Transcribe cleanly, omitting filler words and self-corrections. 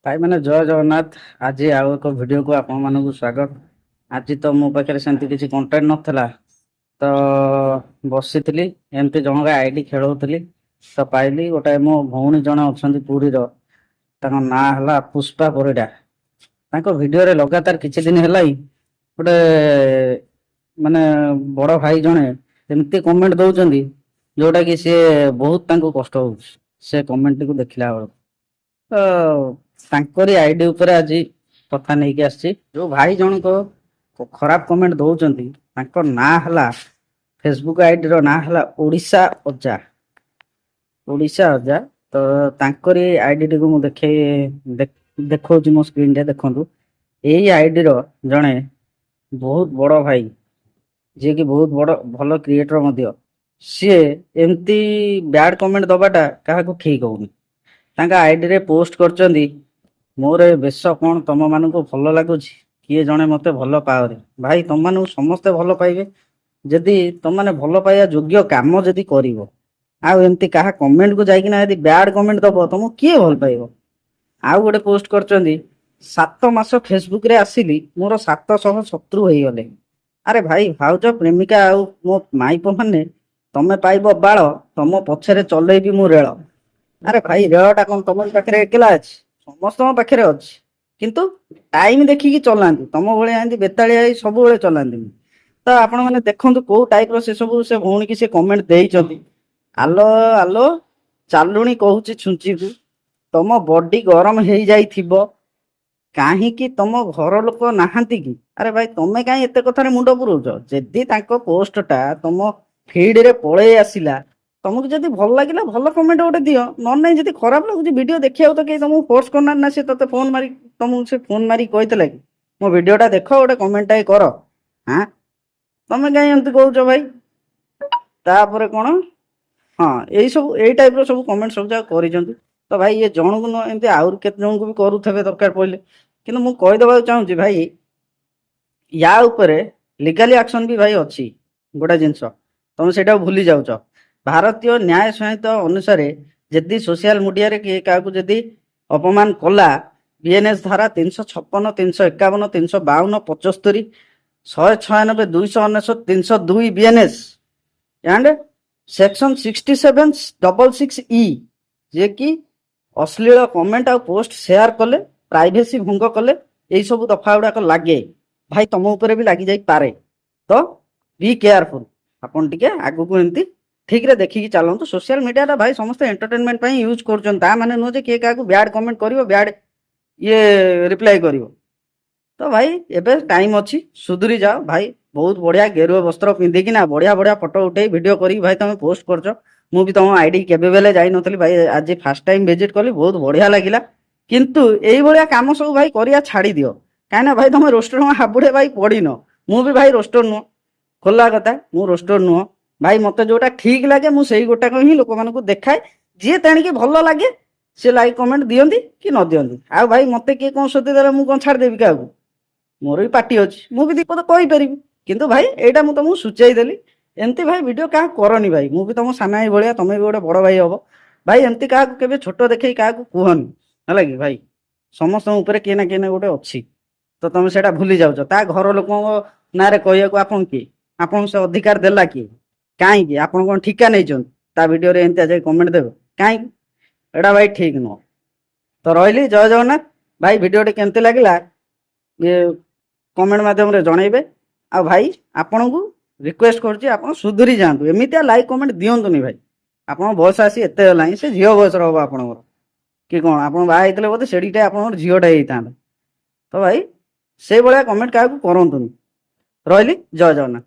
ଭାଇମାନେ, ଜୟ ଜଗନ୍ନାଥ। ଆଜି ଆଉ ଏକ ଭିଡ଼ିଓକୁ ଆପଣମାନଙ୍କୁ ସ୍ୱାଗତ। ଆଜି ତ ମୋ ପାଖରେ ସେମିତି କିଛି କଣ୍ଟେଣ୍ଟ ନଥିଲା, ତ ବସିଥିଲି ଏମିତି, ଜଣଙ୍କ ଆଇଡି ଖେଳଉଥିଲି ତ ପାଇଲି ଗୋଟାଏ। ମୋ ଭଉଣୀ ଜଣେ ଅଛନ୍ତି ପୁରୀର, ତାଙ୍କ ନାଁ ହେଲା ପୁଷ୍ପା ପରିଡ଼ା। ତାଙ୍କ ଭିଡ଼ିଓରେ ଲଗାତାର କିଛି ଦିନ ହେଲା ହିଁ ଗୋଟେ ମାନେ ବଡ଼ ଭାଇ ଜଣେ ଏମିତି କମେଣ୍ଟ ଦଉଛନ୍ତି, ଯୋଉଟା କି ସିଏ ବହୁତ ତାଙ୍କୁ କଷ୍ଟ ହଉଛି ସେ କମେଣ୍ଟଟିକୁ ଦେଖିଲା ବେଳକୁ। ତ ତାଙ୍କରି ଆଇଡି ଉପରେ ଆଜି କଥା ନେଇକି ଆସିଛି। ଯୋଉ ଭାଇ ଜଣକ ଖରାପ କମେଣ୍ଟ ଦଉଛନ୍ତି, ତାଙ୍କ ନାଁ ହେଲା, ଫେସବୁକ୍ ଆଇଡିର ନାଁ ହେଲା ଓଡ଼ିଶା ଅଜା, ଓଡ଼ିଶା ଅଜା। ତ ତାଙ୍କରି ଆଇଡିଟିକୁ ମୁଁ ଦେଖେଇ ଦେଖଉଛି ମୋ ସ୍କ୍ରିନରେ, ଦେଖନ୍ତୁ। ଏଇ ଆଇଡିର ଜଣେ ବହୁତ ବଡ଼ ଭାଇ, ଯିଏକି ବହୁତ ବଡ଼ ଭଲ କ୍ରିଏଟର ମଧ୍ୟ, ସିଏ ଏମିତି ବ୍ୟାଡ୍ କମେଣ୍ଟ ଦବାଟା କାହାକୁ ଠିକ ହଉନି। ତାଙ୍କ ଆଇଡିରେ ପୋଷ୍ଟ କରିଛନ୍ତି, "ମୋର ଏ ବେଶ କ'ଣ ତମମାନଙ୍କୁ ଭଲ ଲାଗୁଛି? କିଏ ଜଣେ ମତେ ଭଲ ପାଅରେ ଭାଇ।" ତମମାନଙ୍କୁ ସମସ୍ତେ ଭଲ ପାଇବେ, ଯଦି ତମମାନେ ଭଲ ପାଇବା ଯୋଗ୍ୟ କାମ ଯଦି କରିବ। ଆଉ ଏମିତି କାହା କମେଣ୍ଟକୁ ଯାଇକିନା ଯଦି ବ୍ୟାଡ୍ କମେଣ୍ଟ ଦବ, ତମକୁ କିଏ ଭଲ ପାଇବ? ଆଉ ଗୋଟେ ପୋଷ୍ଟ କରିଛନ୍ତି, "7 ମାସ ଫେସବୁକରେ ଆସିଲି, ମୋର 700 ଶତ୍ରୁ ହେଇଗଲେ। ଆରେ ଭାଇ, ଭାଉଜ, ପ୍ରେମିକା ଆଉ ମୋ ମାଇପ ମାନେ, ତମେ ପାଇବ ବାଳ, ତମ ପଛରେ ଚଲେଇବି ମୁଁ ରେଳ।" ଆରେ ଭାଇ, ରେଳଟା କଣ ତମ ପାଖରେ ଏକଲା ଅଛି? ସମସ୍ତଙ୍କ ପାଖରେ ଅଛି, କିନ୍ତୁ ଟାଇମ ଦେଖିକି ଚଲାନ୍ତି। ତମ ଭଳିଆ ଏମିତି ବେତାଳିଆ ହେଇ ସବୁବେଳେ ଚଲାନ୍ତିନି। ତ ଆପଣ ମାନେ ଦେଖନ୍ତୁ, କୋଉ ଟାଇପର ସେ ସବୁ ସେ ଭଉଣୀକି ସେ କମେଣ୍ଟ ଦେଇଛନ୍ତି। "ଆଲୋ ଆଲୋ ଚାଲୁଣି କହୁଛି ଛୁଞ୍ଚିକୁ, ତମ ବଡି ଗରମ ହେଇଯାଇଥିବ କାହିଁକି? ତମ ଘର ଲୋକ ନାହାନ୍ତି କି?" ଆରେ ଭାଇ, ତମେ କାହିଁ ଏତେ କଥାରେ ମୁଣ୍ଡ ପୁରଉଛ? ଯଦି ତାଙ୍କ ପୋଷ୍ଟଟା ତମ ଫିଡରେ ପଳେଇ ଆସିଲା, ତମକୁ ଯଦି ଭଲ ଲାଗିଲା, ଭଲ କମେଣ୍ଟ ଗୋଟେ ଦିଅ, ନହେଲେ ନାହିଁ। ଯଦି ଖରାପ ଲାଗୁଛି, ଭିଡିଓ ଦେଖିବାକୁ ତ କେହି ତମକୁ ଫୋର୍ସ କରୁନାହାନ୍ତି ନା। ସେ ତତେ ଫୋନ ମାରି, ତମକୁ ସେ ଫୋନ ମାରିକି କହିଥିଲା କି ମୋ ଭିଡିଓଟା ଦେଖ, ଗୋଟେ କମେଣ୍ଟଟାଏ କର? ହାଁ, ତମେ କାହିଁ ଏମିତି କହୁଛ ଭାଇ? ତାପରେ କଣ, ହଁ, ଏଇ ସବୁ ଏଇ ଟାଇପର ସବୁ କମେଣ୍ଟ ସବୁ ଯାକ କରିଛନ୍ତି। ତ ଭାଇ, ଇଏ ଜଣକୁ ନୁହଁ, ଏମିତି ଆହୁରି କେତେ ଜଣଙ୍କୁ ବି କରୁଥିବେ ଦରକାର ପଡ଼ିଲେ। କିନ୍ତୁ ମୁଁ କହିଦେବାକୁ ଚାହୁଁଛି ଭାଇ, ୟା ଉପରେ ଲିଗାଲି ଆକ୍ସନ ବି ଭାଇ ଅଛି। ଗୋଟେ ଜିନିଷ ତମେ ସେଇଟାକୁ ଭୁଲି ଯାଉଛ। ଭାରତୀୟ ନ୍ୟାୟ ସଂହିତା ଅନୁସାରେ ଯଦି ସୋସିଆଲ ମିଡିଆରେ କିଏ କାହାକୁ ଯଦି ଅପମାନ କଲା, ବିଏନଏସ୍ ଧାରା 356, 351, 352, 75, 196, 299, 302 BNS and section 67 66 E, ଯିଏକି ଅଶ୍ଳୀଳ କମେଣ୍ଟ ଆଉ ପୋଷ୍ଟ ସେୟାର କଲେ, ପ୍ରାଇଭେସି ଭଙ୍ଗ କଲେ, ଏଇ ସବୁ ଦଫା ଗୁଡାକ ଲାଗେ। ଭାଇ, ତମ ଉପରେ ବି ଲାଗିଯାଇପାରେ। ତ ବି କେୟାରଫୁଲ। ଆପଣ ଟିକେ ଆଗକୁ ଏମିତି ଠିକରେ ଦେଖିକି ଚାଲନ୍ତୁ। ସୋସିଆଲ ମିଡିଆଟା ଭାଇ ସମସ୍ତେ ଏଣ୍ଟରଟେନମେଣ୍ଟ ପାଇଁ ୟୁଜ୍ କରୁଛନ୍ତି। ତା ମାନେ ନୁହଁ ଯେ କିଏ କାହାକୁ ବ୍ୟାଡ୍ କମେଣ୍ଟ କରିବ, ବ୍ୟାଡ୍ ଇଏ ରିପ୍ଲାଏ କରିବ। ତ ଭାଇ, ଏବେ ଟାଇମ ଅଛି, ସୁଧୁରି ଯାଅ ଭାଇ। ବହୁତ ବଢିଆ ଗେରୁଆ ବସ୍ତ୍ର ପିନ୍ଧିକିନା ବଢିଆ ବଢିଆ ଫଟୋ ଉଠେଇ, ଭିଡିଓ କରିକି ଭାଇ ତମେ ପୋଷ୍ଟ କରୁଛ। ମୁଁ ବି ତମ ଆଇଡି କେବେ ବେଲେ ଯାଇନଥିଲି ଭାଇ, ଆଜି ଫାର୍ଷ୍ଟ ଟାଇମ ଭିଜିଟ କଲି, ବହୁତ ବଢିଆ ଲାଗିଲା। କିନ୍ତୁ ଏଇଭଳିଆ କାମ ସବୁ ଭାଇ କରିବା ଛାଡି ଦିଅ। କାହିଁକିନା ଭାଇ, ତମେ ରୋଷ୍ଟର ହାବୁଡେ ଭାଇ ପଡିନ। ମୁଁ ବି ଭାଇ ରୋଷ୍ଟର ନୁହଁ, ଖୋଲା କଥା, ମୁଁ ରୋଷ୍ଟର ନୁହଁ ଭାଇ। ମତେ ଯୋଉଟା ଠିକ ଲାଗେ, ମୁଁ ସେଇ ଗୋଟାକ ହିଁ ଲୋକମାନଙ୍କୁ ଦେଖାଏ। ଯିଏ ତେଣିକି ଭଲ ଲାଗେ, ସେ ଲାଇକ୍ କମେଣ୍ଟ ଦିଅନ୍ତି କି ନ ଦିଅନ୍ତି। ଆଉ ଭାଇ, ମତେ କିଏ କଣ ସୋଦି ଦେଲେ ମୁଁ କଣ ଛାଡ଼ିଦେବି କାହାକୁ? ମୋର ବି ପାଟି ଅଛି, ମୁଁ ବି ଦିପଦ କହିପାରିବି। କିନ୍ତୁ ଭାଇ, ଏଇଟା ମୁଁ ତମକୁ ସୂଚାଇ ଦେଲି। ଏମିତି ଭାଇ ଭିଡିଓ କାହାକୁ କରନି ଭାଇ। ମୁଁ ବି ତମ ସାନ ଭାଇ ଭଳିଆ, ତମେ ବି ଗୋଟେ ବଡ ଭାଇ ହବ ଭାଇ। ଏମିତି କାହାକୁ କେବେ ଛୋଟ ଦେଖେଇ କାହାକୁ କୁହନି, ହେଲା କି ଭାଇ? ସମସ୍ତଙ୍କ ଉପରେ କିଏ ନା କିଏ ନା ଗୋଟେ ଅଛି। ତ ତମେ ସେଇଟା ଭୁଲି ଯାଉଛ। ତା ଘର ଲୋକଙ୍କ ନାଁରେ କହିବାକୁ ଆପଣ କିଏ? ଆପଣଙ୍କୁ ସେ ଅଧିକାର ଦେଲା କିଏ? କାହିଁକି? ଆପଣ କଣ ଠିକା ନେଇଛନ୍ତି? ତା ଭିଡିଓରେ ଏମିତି ଯାଇ କମେଣ୍ଟ ଦେବେ କାହିଁକି? ଏଇଟା ଭାଇ ଠିକ ନୁହଁ। ତ ରହିଲି, ଜୟ ଜଗନ୍ନାଥ ଭାଇ। ଭିଡିଓଟି କେମିତି ଲାଗିଲା, ଇଏ କମେଣ୍ଟ ମାଧ୍ୟମରେ ଜଣେଇବେ। ଆଉ ଭାଇ, ଆପଣଙ୍କୁ ରିକ୍ୱେଷ୍ଟ କରୁଛି, ଆପଣ ସୁଧୁରି ଯାଆନ୍ତୁ। ଏମିତିଆ ଲାଇକ୍ କମେଣ୍ଟ ଦିଅନ୍ତୁନି ଭାଇ। ଆପଣଙ୍କ ବୟସ ଆସି ଏତେ ହେଲାଣି, ସେ ଝିଅ ବୟସର ହବ ଆପଣଙ୍କର କି କଣ? ଆପଣ ବାହା ହେଇଥିଲେ ବୋଧେ ସେଠିଟା ଆପଣଙ୍କର ଝିଅଟା ହେଇଥାନ୍ତା। ତ ଭାଇ, ସେଇଭଳିଆ କମେଣ୍ଟ କାହାକୁ କରନ୍ତୁନି। ରହିଲି, ଜୟ ଜଗନ୍ନାଥ।